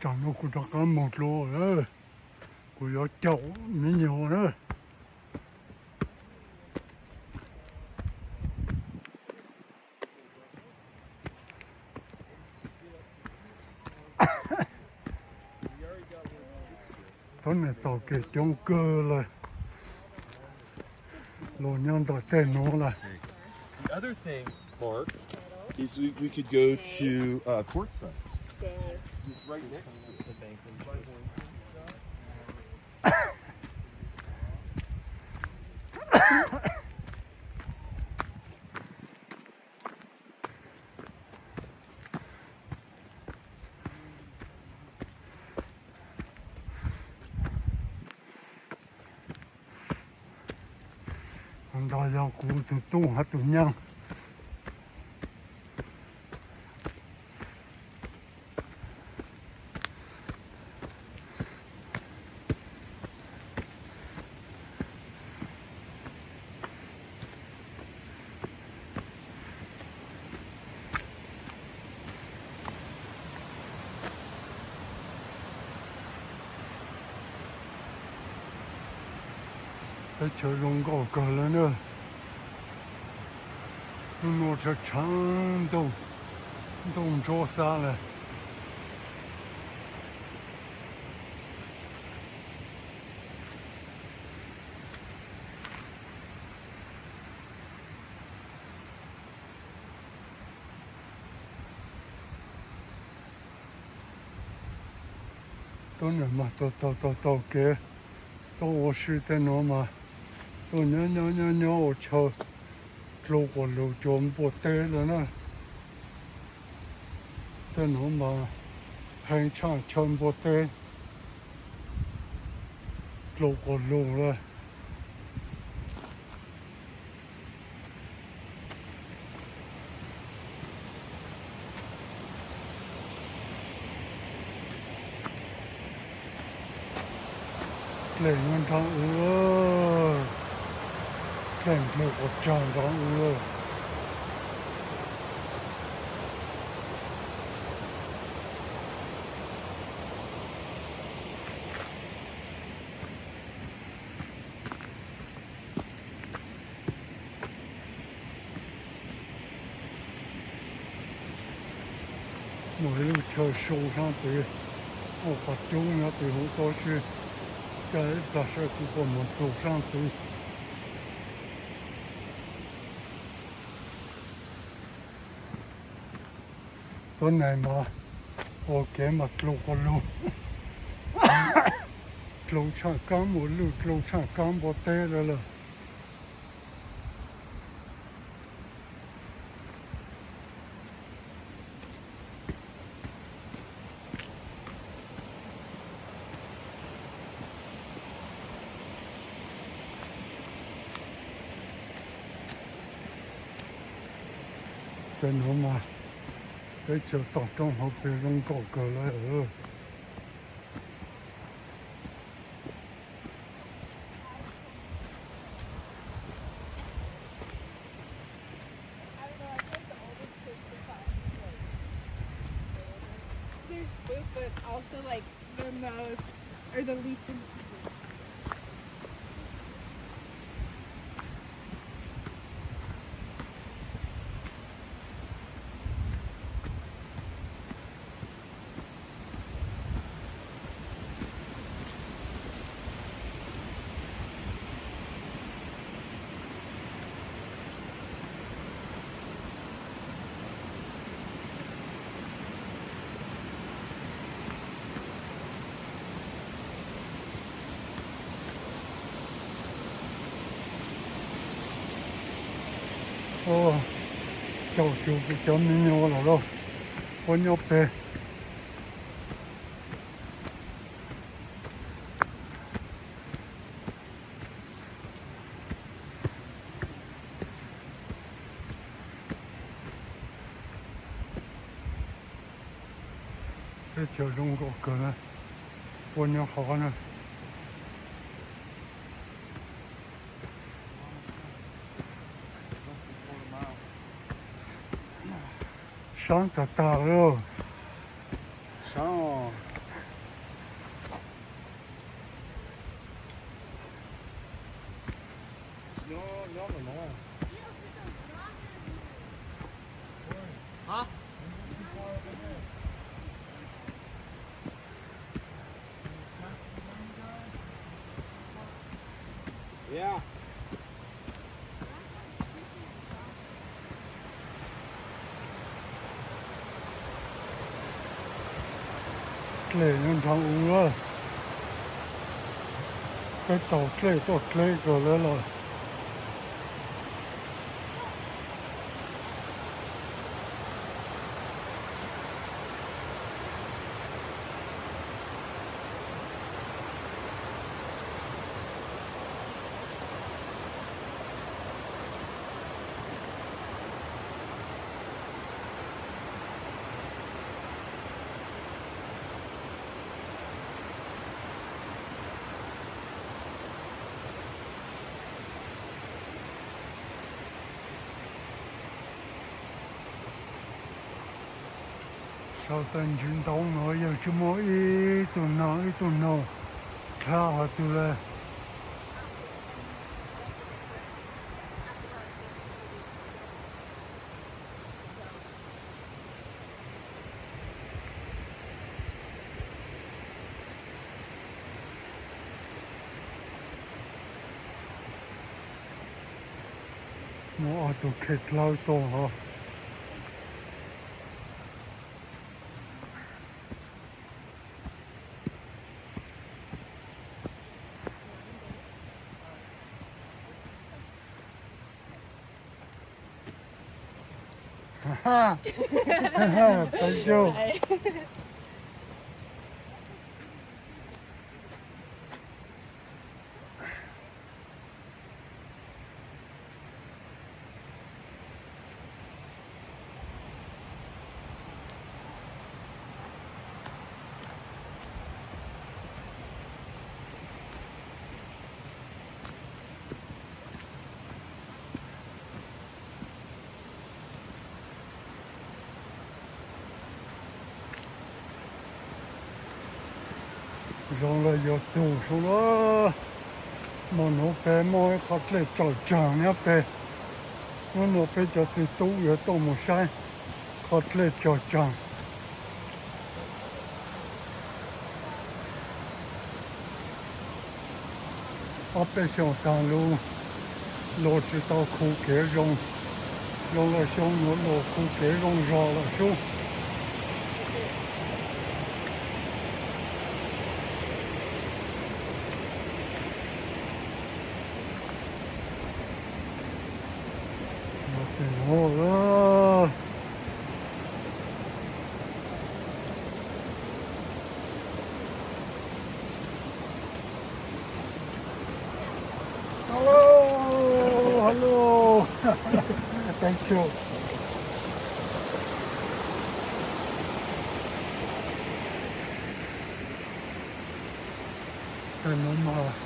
Tam no kuv rov qab mus dlua lawm, kuv yuav caum me nyuam na. Tuab neeg taug kev coob kawg lawm, los nyob ntawm tej nuav lawm. The other thing, Mark, is we, we could go to uh, Quartzsite. It's right next to it. Ntawd yog kuv tus tub hab tus nyaab. Teb chaws zoo nkauj kawg lawm na. Hnub no tshav tshav ntuj, ntuj ntsuab xab lawm. Tuab neeg mas taug taug taug taug kev tuaj ua si tej nuav mas tuaj nyob nyob nyob nyob ua chaw dlua quas lug cuag npua teb lawm na. Tej nuav mas heev tshaj chaw npua teb dlua quas lug lawm. Dlej nyob nraag u, dlej dlua quas tsag nraag u. Muaj ib lub chaw su saab tid, muaj qhov cub nyob tim huv tuab si, ca ib plag sawv kuv puas moog txug saab tid. Tuab neeg mas ua kev mas dlua quas lug, dlua tshaj kaab npua lwj, dlua tshaj kaab npua teb lawm lawm. Tej nuav mas teb chaws toj roob hauv pes zoo nkauj kawg lawm. They're spooked, but also like the most, or the least intimidated. Caum tsuv kuv cov me nyuam lawm lauj, puab nyob pem. Teb chaws zoo nkauj kawg na, puab nyob hov na. Saab tag tag lawm. Saab, Dlej nyob nrad ub lawm, peb taug dlej tuaj dleb kawg lawm los. Sau txais ntsis ntoo no yawg tsis muaj ib tug noog ib tug noog dlha qhov twg lawm. Muaj ob tug khe dlawb tuaj hos. Thank you. Zoo los yuav tug sub na. Hmo nuav peb muaj ib qho dlej tsaus tsaag nyob peg. Hnub nuav peb cov txiv tub yuav tuaj mus saib qho dlej tsaus tsaag. Ob peb xyoos taag lug luag tsis tau khu kev zoo, zoo los xyoo nuav luag khu kev zoo zog lawm sub. Hello, hello. Thank you. Tag no mas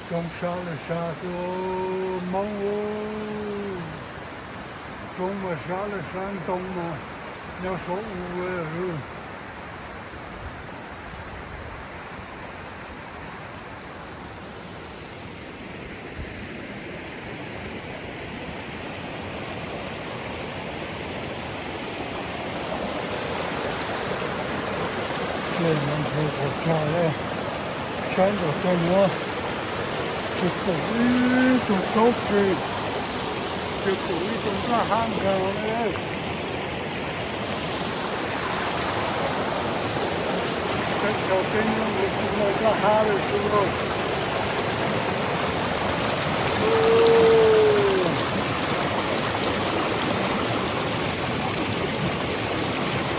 coob sab laj sab xwb Moob, coob mas sab laj sab, ntoo mas nyob saum u. Dlej no nthe tag tag le, saib ntawm tej nuav tsis pum ib tug taub tsi, tsis pum ib tug nplaj hab nkaag le. Teb chaws teb nyuag tsis muaj nplaj hab le sub.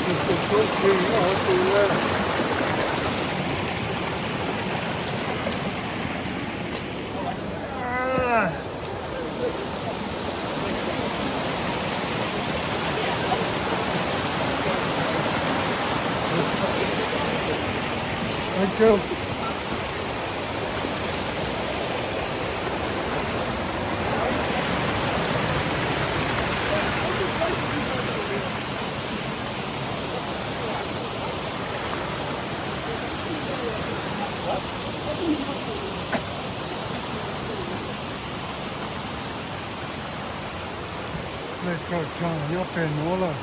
Tsis pum taub tsi nyob hauv tus le. Kawg tshaj nyob pem nuav lawm,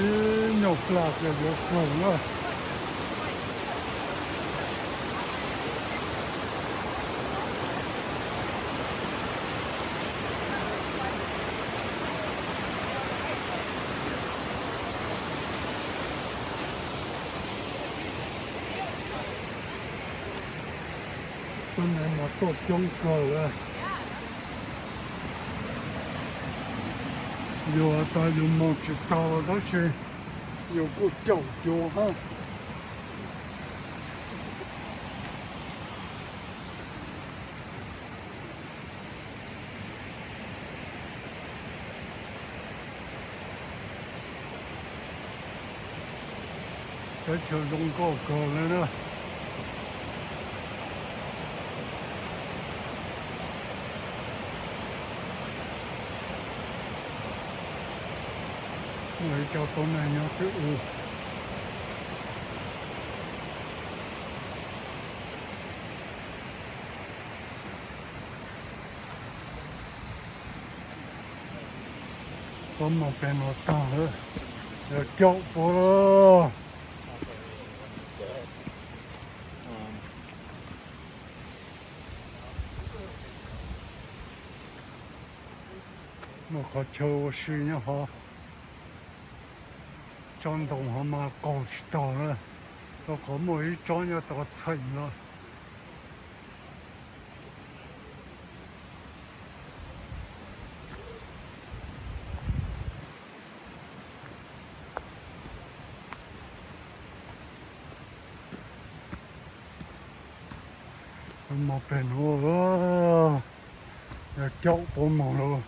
ib nyuag plag ces yuav kawg na. Tuab neeg mas tuaj coob kawg lawm. Yus tas yus moog tsis taug tab sis yus kuj caum cuag hab. Teb chaws zoo nkauj kawg le na. Muaj ib co tuab neeg nyob twj ywm. Tuaj moog pem nuav taag lawm, yog caum puab lawm. Muaj qhov chaw ua si nyob hov. Tsob ntoo hov mas qaug tsis taug na, rau qhov muaj ib tsob nyob tod txheem lawm. Moog pem nuav, yog caum puab moog lawm.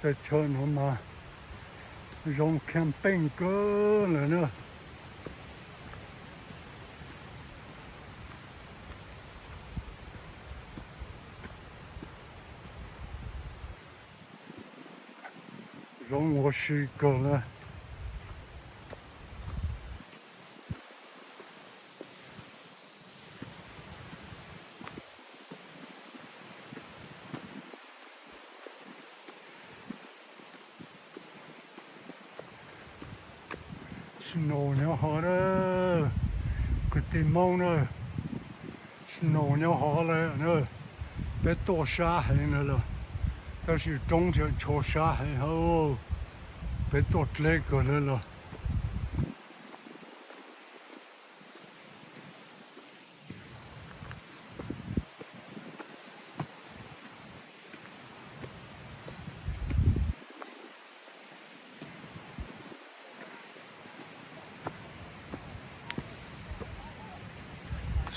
Teb chaws nuav mas zoo camping kawg lawm na. Zoo ua si kawg na. Snow nyob hov na, kwv tij Hmoob na. Snow nyob hov lawm na. Peb tuaj sab heev lawm los, tab sis roob thiaj tshuav sab heev hab. Peb tuaj dleb kawg lawm los.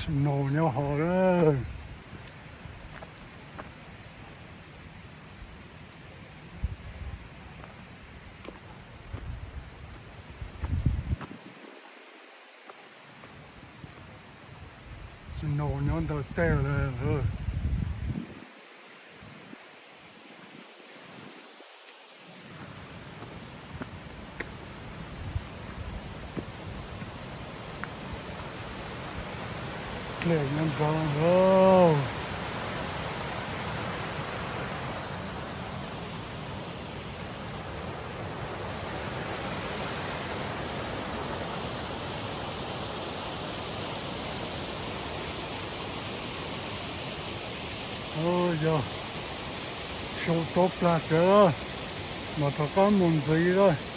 Snow nyob hov lawm. Snow nyob ntawm tej lawm. Dlej nyob nrad lawm. Yog sau rov plag tsev lawm, mas rov qab mus ntxiv lawm.